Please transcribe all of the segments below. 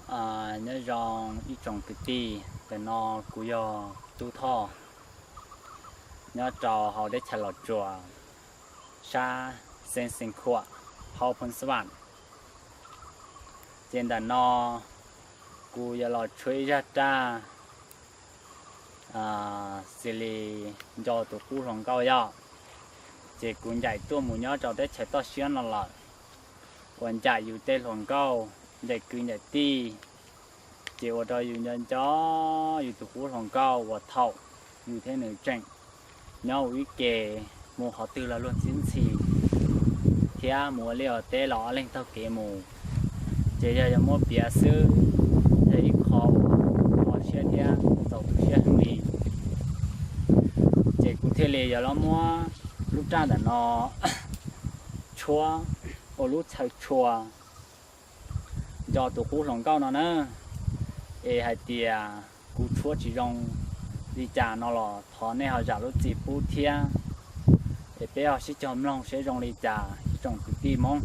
Nyob zoo ib tsoom kwv tij, ntawm no kuv yog Tub Thoj, nyob rau hauv teb chaws Los Tsuas, sab xeev Xeev Khuam, hauv Phoos Xab Vam. Ces ntawm no kuv yuav los tshuab ib zaj raj xws li nco tus qub hluas nkauj yom. Ces kuv ncaim tuaj mus nyob rau teb chaws toj siab no lawm, uas ncaim yus tej hluas nkauj, ncaim kwv ncaim tij, ces ua rau yus nco nco yus tus qub hluas nkauj uas thaum yus thiab nws tseem nyob ua ib ke, mus qhov twg los luag txib ntxhi, thiab mus ua liaj ua teb los ob leeg taug kev mus. Ces yog yuav muab piav xwb, ces ib qho uas kho siab thiab txaus tu siab heev li. Ces kuv thiaj li yuav los muab lub raj ntawm no tshuab ua lub chaw tshua nco tus qub hluas nkauj no na. Es hais tias kuv tshuab tsis zoo li cas no los thov nej ho zam lub txim pub thiab. Es peb ho sib cog mloog seb zoo li cas ib tsoom kwv tij Hmoob.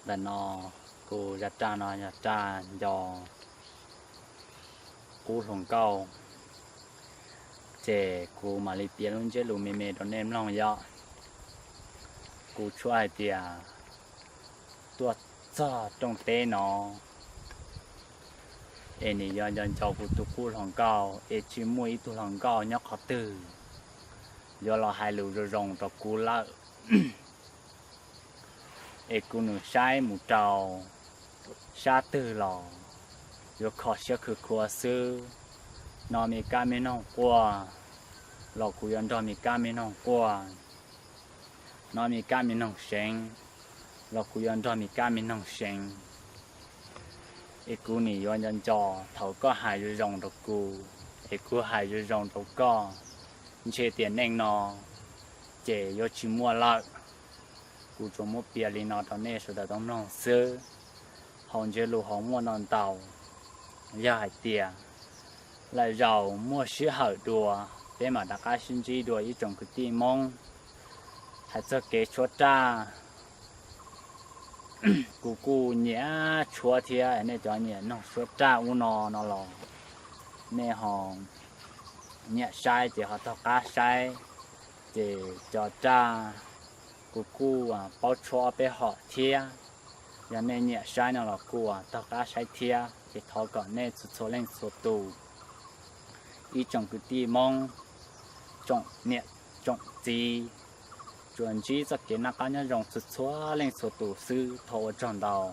Ntawm no kuv zaj raj no yog raj nco qub hluas nkauj, ces kuv mam li piav lub ntsiab lus me me rau nej mloog yom. Kuv tshuab hais tias tuaj txog rooj teb no es nim yuav nco nco kuv tus qub hluas nkauj es tsis muaj ib tug hluas nkauj nyob qhov twg yuav los hais lus zoo zoo rau kuv lawm. Es kuv nim saib mus rau sab twg los yuav kho siab khwv khuav xwb. Hnov me kab me noog quaj los kuv yuav nrog me kab me noog quaj. Hnov me kab me noog seev los kuv yuav nrog me kab me noog seev. Es kuv nim yuav nco nco thaum koj hais zoo zoo rau kuv, es kuv hais zoo zoo rau koj, ntshe tiam neej no ces yuav tsis muaj lawm. Kuv tsuas muab piav li no rau nej sawv daws tau mloog xwb. Hauv ntsiab lus hauv muaj ntau ntau, yog hais tias lwm zaus muaj sij hawm dua, peb mam rov qab sib ntsib dua ib tsoom kwv tij Hmoob. Hais txog kev tshuab raj, kuv kuj nyiam tshuab thiab, nej cov nyiam noog tshuab raj ub no no los nej ho nyiam saib ces ho tog qab saib. Ces cov raj kuv kuj paub tshuab ob peb hom thiab. Yog nej nyiam saib no los kuj tog qab saib thiab, ces thov kom nej txhua txhua leej txhua tus, ib tsoom kwv tij Hmoob, tsoom niam tsoom txiv, tsuas ntsib txoj kev noj qab nyob zoo txhua txhua leej txhua tus xwb. Thov ua tsaug ntau.